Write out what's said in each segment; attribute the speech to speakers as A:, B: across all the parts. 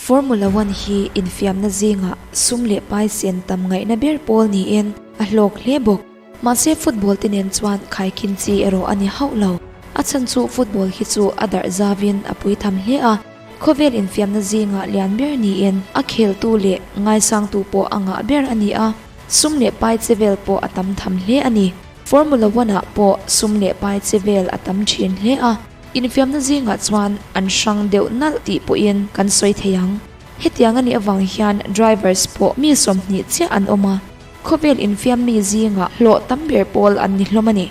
A: Formula One hi infiamna zingah sum leh pai sen tam ngaihna ber pawl niin a hlawk hle bawk. Mahse football te nen chuan khaikhin chi erawh a ni hauh lo. A chhan chu football hi chu a darh zavin a pui tham hle a, khawvel infiamna zingah lian ber niin a kheltu leh ngaisangtu pawh a ngah ber a ni a, sum leh pai che vel pawh a tam tham hle a ni. Formula One ah pawh sum leh pai che vel a tam thin hle a. Infiamna zingah chuan an hrang deuh nalh tih pawhin kan sawi thei ang. Hetiang a nih avang hian drivers pawh mi 20 chiah an awm a, khawvel infiam mi zingah hlawh tam ber pawl an ni hlawm a ni.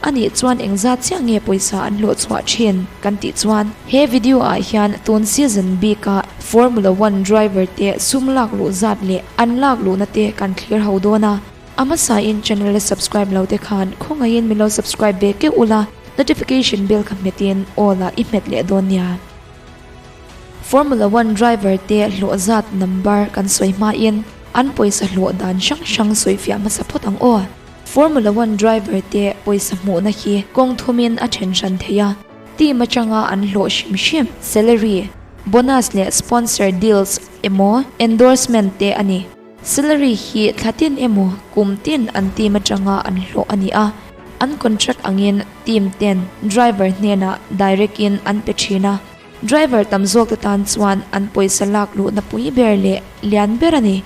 A: A nih chuan engzat chiah nge pawisa an hlawh chhuah thin kan tih chuan he video ah hian tun season bika Formula One driver te sum lak luh zat leh an lak luhna te kan thlir ho dawn a. A hmasain channel la subscribe lo te khan khawngaihin min lo subscribe ve keuh ula, notification bell kha hmetin all ah i hmet leh dawn nia. Formula One driver te hlawh zat number kan sawi hmain an pawisa hlawh dan hrang hrang sawi fiah hmasa phawt ang aw. Formula One driver te pawisa hmuhna hi kawng thumin a then hran thei a, team atanga an hlawh hrim hrim, salary, bonus leh sponsor deals emaw endorsement te a ni. Salary hi thla tin emaw kum tin an team atanga an hlawh a ni a, an contract angin team ten driver hnenah direct in an pe thin a, driver tam zawk te tan chuan an pawisa lak luhna pui ber leh lian ber a ni.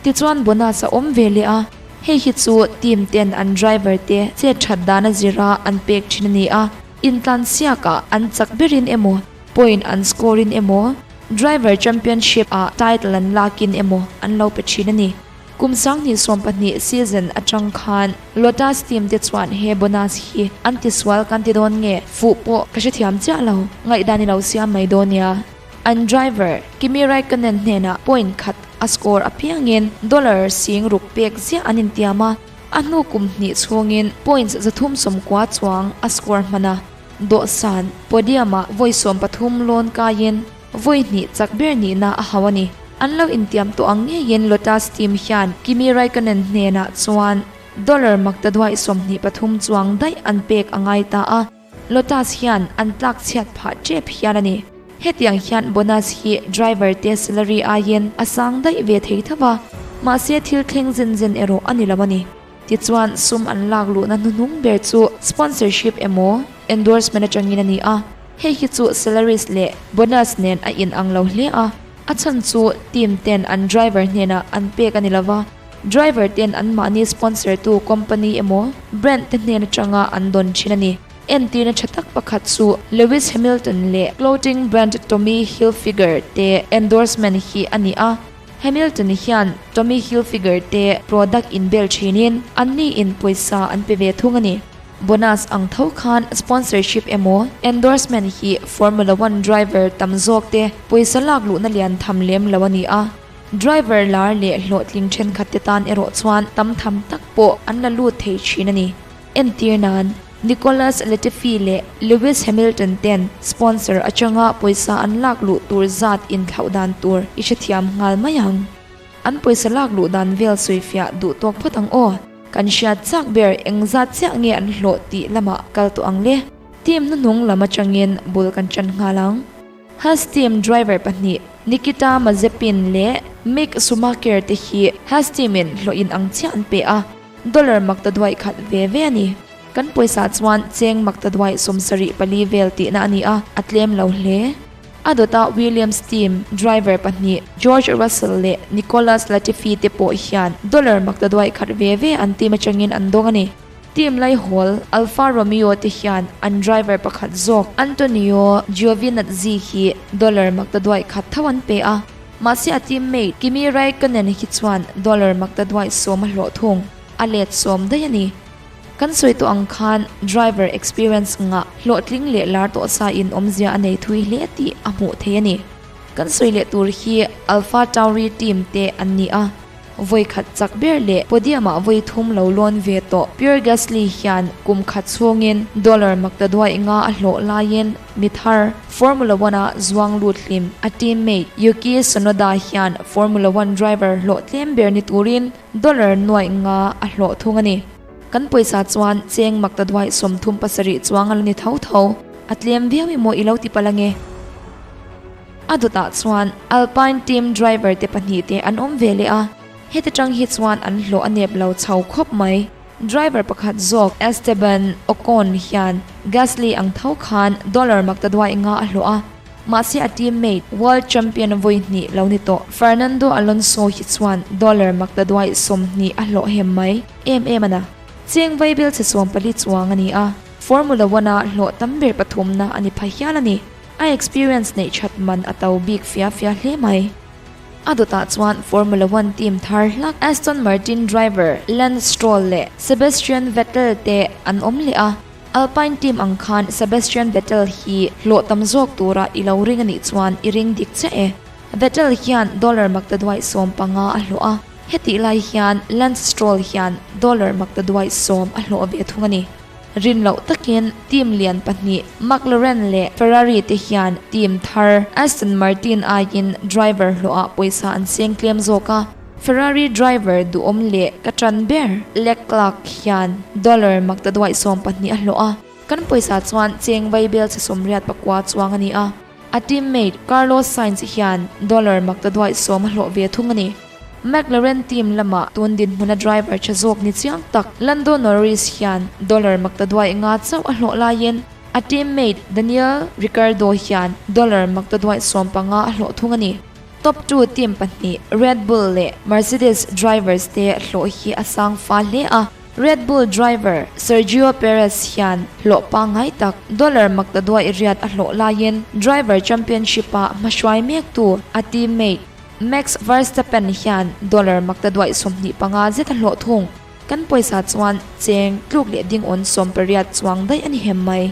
A: Tichuan bonus a awm ve leh a, hei hi chu team ten an driver te chet that dan a zira an pek thin a ni a, intlansiakah an chak berin emaw point an score in emaw Driver Championship ah title an lakin emaw an lo pe thin a ni. Kum 2012 season atang khan Lotus team te chuan he bonus hi an tisual kan ti dawn nge fuh pawh ka hrethiam chiah lo, ngaihdan i lo siam mai dawn nia. An driver Kimi Raikkonen hnenah point khat a score apiangin dollar 6000 pek ziah an intiam a, a hnu kum hnih chhungin points 390 chuang a score hman a. Dawhsan, podium-ah vawi 13 lawn kaiin vawi hnih chak ber nihna a hau a ni. An lo intiam tawh ang ngeiin Lotus team hian Kimi Raikkonen hnenah chuan dollar maktaduai 23 chuang daih an pek a ngai ta a, Lotus hian an tlak chhiat phah tep hian a ni. Hetiang hian bonus hi driver te salary aiin a sang daih ve thei tho va, mahse thil thleng zen zen erawh a ni lo a ni. Tichuan, sum an lak luhna hnuhnung ber chu sponsorship emaw endorsement atangin a ni a, hei hi chu salaries leh bonus nen a inang lo hle a, a chhan chu team ten an driver hnenah an pek a ni lova, driver ten anmahni sponsor tu company emaw brand te hnen atanga an dawn thin a ni. Entirna tha tak pakhat chu Lewis Hamilton leh clothing brand Tommy Hilfiger te endorsement hi a ni a. Hamilton hian Tommy Hilfiger te product inbel thinin anni in pawisa an pe ve thung a ni. Bonus ang tho khan sponsorship emaw endorsement hi Formula One driver tam zawk te pawisa lak luhna lian tham lem lo a ni a, driver lar leh hlawhtling thenkhat te tan erawh chuan tam tham tak pawh an la lut thei thin a ni. Entir nan, Nicholas Latifi leh Lewis Hamilton ten sponsor atanga pawisa an lak luh tur zat inthlauh dan tur i hrethiam nghal mai ang. An pawisa lak luh dan vel sawifiah duh tawk phawt ang aw. Kan hriat chak ber engzat chiah nge an hlawh tih lamah kal tawh ang le. Team hnuhnung lam atangin bul kan tan nghal ang. Haas team driver pahnih Nikita Mazepin leh Mick Schumacher te hi Haas team in hlawh in ang chiah an pe a. Dollar maktaduai khat ve ve a ni. Kan pawisa chuan cheng maktaduai 74 vel tihna a ni a, a tlem lo hle. A dawta Williams team driver pahnih George Russell leh Nicholas Latifi te pawh hian dollar maktaduai khat ve ve an team atangin an dawng a ni. Team laihawl Alfa Romeo te hian an driver pakhat zawk Antonio Giovinazzi hi dollar maktaduai khat tho an pe a. Mahse a teammate Kimi Raikkonen hi chuan dollar maktaduai 10 a hlawh thung, a let 10 daih a ni. Kan sawi tawh ang khan driver experience ngah hlawhtling leh lar tawh sa in awmzia a nei thui hle tih a hmuh thei a ni. Kan sawi leh tur hi Alpha Tauri team te an ni a. Vawi khat chak ber leh podium ah vawi thum lo lawn ve tawh Pierre Gasly hian kum khat chhungin dollar maktaduai nga a hlawh laiin mi thar Formula One a zuang lut hlim. A teammate Yuki Tsunoda hian Formula One driver hlawh tlem ber ni turin dollar nuaih nga a hlawh thung a ni. Kan pawisa chuan cheng maktaduai 37 chuang a la ni tho tho. A tlem viau emaw i lo ti palh ange. A dawtah chuan Alpine team driver te pahnihte an awm ve leh a, heti tang hi chuan an hlawh a nep lo chho khawp mai. Driver pakhat zawk Esteban Ocon hian Gasly ang tho khan dollar maktaduai nga a hlawh a, mahse a teammate World Champion vawi hnih lo ni tawh Fernando Alonso hi chuan dollar maktaduai 20 a hlawh hem mai em em a na. Cheng vaibel chhe 14 chuang a ni a, Formula One-a hlawh tam ber pathumna a ni pha hial a ni. A experience neih that man a to bik fia fia hle mai. A dawtah chuan Formula One team thar hlak Aston Martin driver Lance Stroll leh Sebastian Vettel te an awm leh a. Alpine team ang khan Sebastian Vettel hi hlawh tam zawk tura i lo ring a nih chuan i ring dik chiah e. Vettel hian dollar maktaduai 15 a hlawh a, hetih lai hian Lance Stroll hian dollar maktaduai 10 a hlawh ve thung a ni. Rin loh takin team lian pahnih McLaren leh Ferrari te hian team thar Aston Martin aiin driver hlawhah pawisa an seng tlem zawk a. Ferrari driver duhawm leh ka ṭan ber Leclerc hian dollar maktaduai 12 a hlawh a, kan pawisa chuan cheng vaibel chhe 84 chuang a ni a. A teammate Carlos Sainz hian dollar maktaduai 10 a hlawh ve thung a ni. McLaren team lamah tun dinhmuna driver tha zawk ni chiang tak Lando Norris hian dollar maktaduai nga chauh a hlawh laiin a teammate Daniel Ricciardo hian dollar maktaduai 15 a hlawh thung a ni. Top two team pahnih Red Bull leh Mercedes drivers te hlawh hi a sang fa hle a, Red Bull driver Sergio Perez hian hlawh pangngai tak dollar maktaduai riat a hlawh laiin driver championship-a hmahruai mektu a teammate Max Verstappen hian dollar maktaduai 25 zet a hlawh thung. Kan pawisa chuan cheng tluk leh ding awn 18 chuang daih a ni hem mai.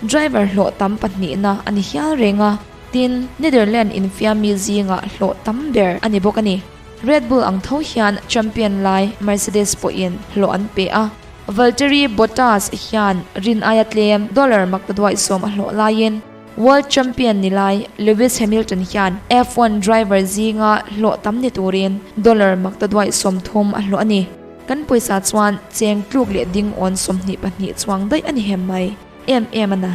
A: Driver hlawh tam pahnihna a ni hial reng a, tin, Netherlands infiammi zingah hlawh tam ber a ni bawk a ni. Red Bull ang tho hian champion lai Mercedes pawhin hlawh an pe a. Valtteri Bottas hian rin aia tlem dollar maktaduai 10 a hlawh laiin, World Champion ni lai Lewis Hamilton hian F1 driver zinga hlawh tam ni turin dollar maktaduai 30 a hlawh a ni. Kan pawisa chuan cheng tluk leh ding awn 22 chuang daih a ni hem mai. Em em a na.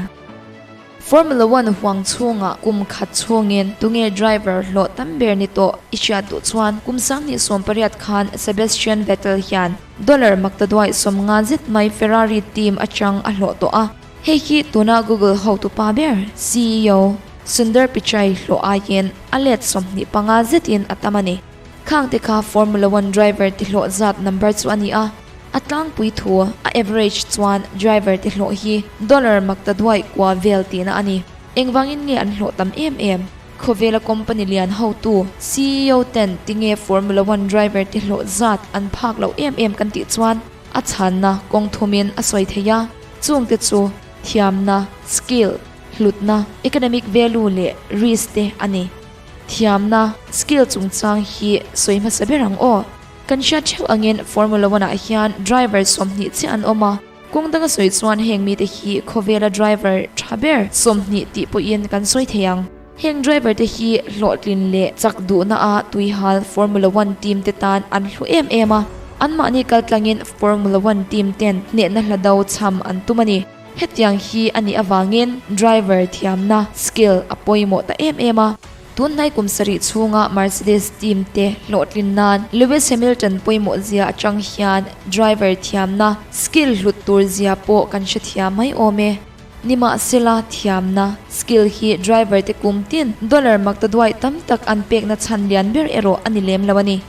A: Formula One huang chhungah kum khat chhungin tunge driver hlawh tam ber ni tawh i hriat duh chuan kum 2018 khan Sebastian Vettel hian dollar maktaduai 50 zet mai Ferrari team atang a hlawh tawh a. Hei hi tuna Google hotupa ber CEO Sundar Pichai hlawh aiin a let 25 zetin a tam a ni. Khang te kha Formula One driver ti hlawh zat number chu a ni a, a tlangpui thu a average chuan driver te hlawh hi dollar maktaduai kua vel tihna a ni. Engvangin nge an hlawh tam em em? Khawvela company lian hotu CEO ten tinge Formula One driver te hlawh zat an phak loh em em kan tih chuan a chhanna kawng thumin a sawi thei a. Chungte chu thiamna, skill, hlutna, economic value leh risk te a ni. Thiamna, skill chungchang hi sawi hmasa ber ang aw. Kan hriat theuh angin Formula One ah hian driver 20 chiah an awm a, kawng danga sawi chuan heng mite hi khawvela driver tha ber 20 tih pawhin kan sawi thei ang. Heng driver te hi hlawhtlin leh chak duhna a tuihal Formula One team te tan an hlu em em a, anmahni kaltlangin Formula One team ten hnehna hla do cham an tum a ni. Hetiang hi a nih avangin driver thiamna, skill, a pawimawh ta em em a. Tunhnai kum sarih chhunga Mercedes team te hlawhtlin nan Lewis Hamilton pawimawh zia atang hian driver thiamna, skill, hlut tur zia pawh kan hrethiam mai awm e. Nimahsela thiamna, skill, hi driver te kum tin dollar maktaduai tam tak an pekna chhan lian ber erawh a ni lem lo a ni.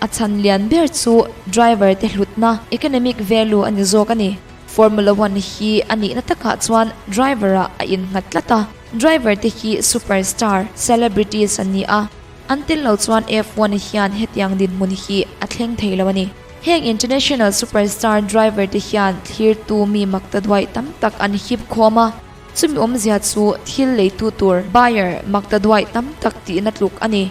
A: A chhan lian ber chu driver te hlutna, economic value, a ni zawk a ni. Formula One hi a nihna takah chuan driver ah a innghat tlat a, driver te hi superstar, celebrities, an ni a, an tel lo chuan F1 hian hetiang dinhmun hi a thleng thei lo a ni. Heng international superstar driver te hian thlirtu mi maktaduai tam tak an hip khawm a, chumi awmzia chu thil leitu tur, buyer, maktaduai tam tak tihna tluk a ni.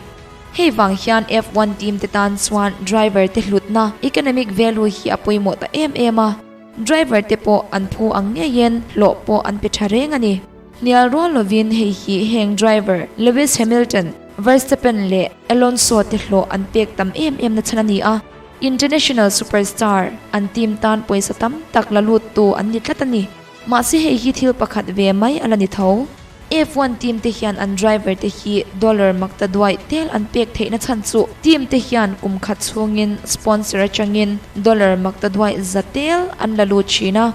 A: Hei vang hian F1 team te tan chuan driver te hlutna, economic value, hi a pawimawh ta em em a, driver te pawh an phu ang ngeiin hlawh pawh an pe tha reng a ni. Hnial rual lovin hei hi heng driver Lewis Hamilton, Verstappen leh Alonso te hlawh an pek tam em em na chhan a ni a, international superstar an team tan pawisa tam tak la lut tu an ni tlat a ni. Mahse hei hi thil pakhat ve mai a la ni tho. F1 team te hian an driver te hi dollar maktaduaih tel an pek theihna chhan chu team te hian kum khat chhungin sponsor atangin dollar maktaduaih za tel an la lut thin a.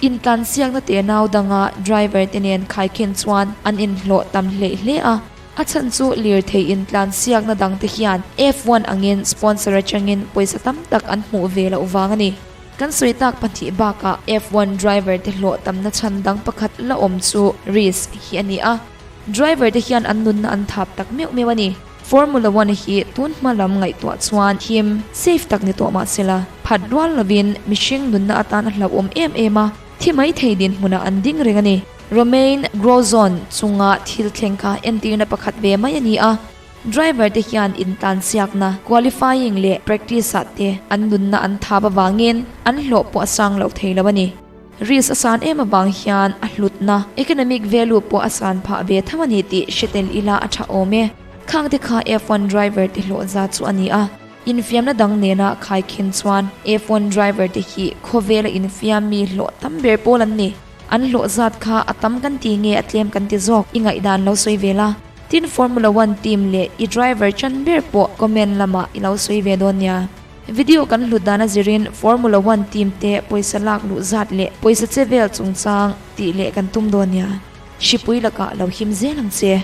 A: Intlansiakna tenau danga driver te nen khaikhin chuan an inhlawh tam hleih hle a. A chhan chu lirthei intlansiakna dang te hian F1 angin sponsor atangin pawisa tam tak an hmuh ve loh vang a ni. Kan sawi tak pahnih bakah F1 driver te hlawh tamna chhan dang pakhat la awm chu risk hi a ni a. Driver te hian an nunna an thap tak meuh meuh a ni. Formula One hi tun hma lam ngaihtuah chuan him, safe tak ni tawh mah sela, phat rual lovin mihring nunna atan a hlauhawm em em a, thi mai thei dinhmunah an ding reng a ni. Romain Grosjean chunga thil thleng kha entirna pakhat ve mai a ni a. Driver te hian intlansiakna, qualifying leh practice ah te an nunna an thap avangin an hlawh pawh a sang loh thei lo a ni. Risk a san em avang hian a hlutna, economic value, pawh a san phah ve tho a ni tih hre tel ila a tha awm e. Khang te kha F1 driver te hlawh za chu a ni a. Infiamna dang nena khaikhin chuan F1 driver te hi khawvela infiam mi hlawh tam ber pawl an ni. An hlawh zat kha a tam kan ti nge a tlem kan ti zawk i ngaihdan lo sawi ve la. Tin Formula One team leh i driver chan ber pawh comment lamah i lo sawi ve dawn nia. Video kan hlut dan a zirin Formula One team te pawisa lak luh zat leh pawisa che vel chungchang tih leh kan tum dawn nia. Hripui lakah lo him zel ang che.